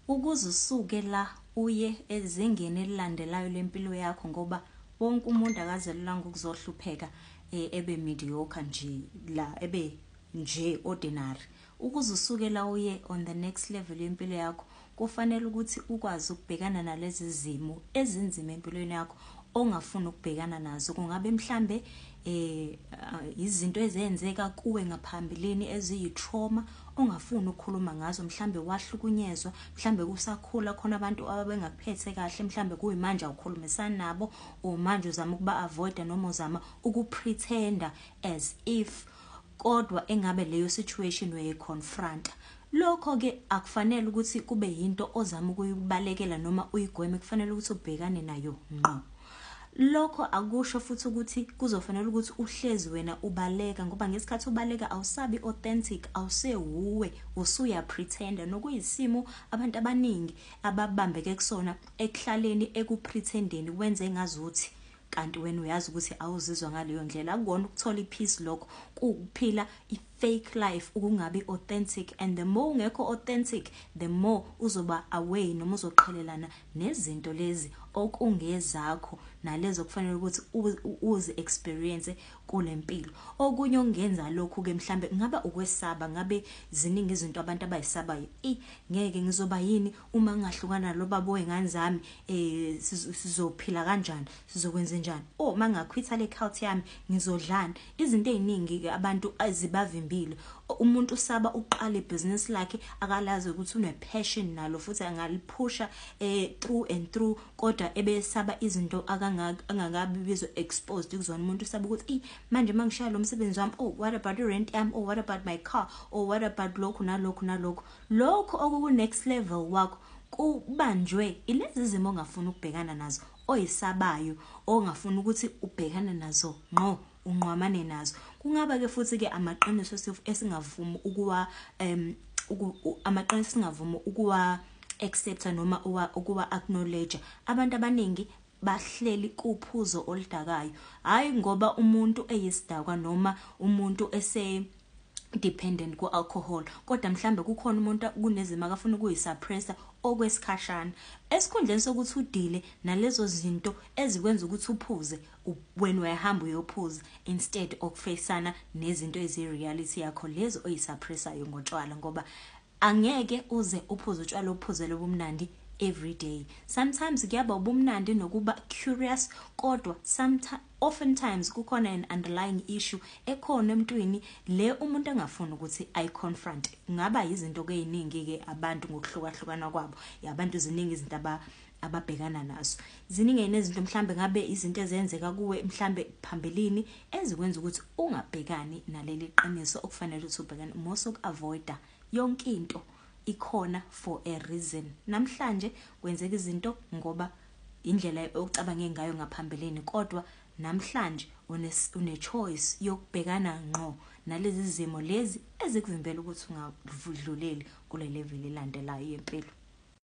Ukuze usuke la uye ezingeni elilandelayo lempilo yakho, ngoba wonke umuntu akazelelanga ukuzohlupheka, ebe mediocre nje la, ebe nje ordinary. Ukuze usuke la uye on the next level yempilo yakho, kufanele ukuthi ukwazi ukubhekana nalezi zimo ezinzima empilweni yakho ongafuni ukubhekana nazo. Kungabe mhlambe izinto ezenzeka kuwe ngaphambilini eziyi-trauma ongafuni ukukhuluma ngazo. Mhlambe wahlukunyezwa, mhlambe kusakhula khona abantu ababengakuphethe kahle, mhlambe kuyimanje awukhulumisani nabo, or manje uzama ukuba avoida noma uzama ukupretenda as if, kodwa engabe leyo situation uyayiconfronta. Lokho-ke akufanele ukuthi kube yinto ozama ukuyibalekela noma uyigweme, kufanele ukuthi ubhekane nayo ngqo. Lokho akusho futhi ukuthi kuzofanele ukuthi uhlezi wena ubaleka, ngoba ngesikhathi ubaleka awusabi authentic, awusewuwe, usuya-pretenda, nokuyisimo abantu abaningi ababambeke kusona ekuhlaleni ekupretendeni, wenze engazuthi kanti wena uyazi ukuthi awuzizwa ngaleyo ndlela. Akukona ukuthola i-peace lokho, kuwukuphila i-fake life, ukungabi authentic. And the more ungekho authentic, the more uzoba away noma uzoqhelelana nezinto lezi okungezakho nalezo kufanele ukuthi uzi experience kule mpilo. Okunye okungenza lokhu-ke mhlambe ngaba ukwesaba. Ngabe ziningi izinto abantu abayisabayo. Ngeke, ngizoba yini uma ngingahlukana lo baba wey'ngane zami? Sizophila kanjani? Sizokwenza njani? Oh, mangaquitha le cult yami, ngizodlani? Izinto ey'ningi-ke abantu azibavimbile. Umuntu usaba ukuqala ibhizinisi lakhe akalazi ukuthi une-passion nalo futhi angaliphusha through and through, kodwa ebesaba izinto angakabi bizo exposed kuzona. Umuntu usaba ukuthi, manje mangishaya lo msebenzi wami, oh, what about i-rent yami? Oh, what about my car? Oh, what about lokhu nalokhu nalokhu? Lokhu okuku-next level wakho kubanjwe ilezi zimo ongafuni ukubhekana nazo, oyisabayo, ongafuni ukuthi ubhekane nazo ngqo, unqwamane nazo. Kungaba-ke futhi-ke amaqiniso esingavumi ukuwa um amaqiniso esingavumi ukuwa accepta noma ukuwa acknowledge. Abantu abaningi bahleli kuphuzo oludakayo, hayi ngoba umuntu eyisidakwa noma umuntu ese dependent ku-alcohol, kodwa mhlambe kukhona umuntu kunezimo akafuna ukuyisuppressa okwesikhashana. Esikhundleni sokuthi udile nalezo zinto ezikwenza ukuthi uphuze, wena uyahamba uyophuza instead okufacana nezinto eziyi-reality yakho lezo oyisuppressayo ngotshwala, ngoba angeke uze uphuze utshwala uphuzele ubumnandi every day. Sometimes kuyaba ubumnandi nokuba curious, kodwa sometimes, oftentimes kukhona an underlying issue ekhona emntwini le umuntu engafuni ukuthi ayiconfront. Kungaba izinto ke eziningi ke abantu ngokuhlukahlukana kwabo abantu, ziningi izinto ababhekana nazo, ziningi nezinto mhlambe ngabe izinto ezenzeka kuwe mhlambe phambilini ezikwenza ukuthi ungabhekani naleli qiniso okufanele ukuthi ubhekane. Musa uku-avoida. Yonke into ikhona for a reason. Namhlanje kwenzeka izinto ngoba indlela ocabange ngayo ngaphambilini, kodwa namhlanje une choice yokubhekana ngqo nalezi zimo lezi ezikuvimbela ukuthi ungadluleli kule level elandelayo yempilo.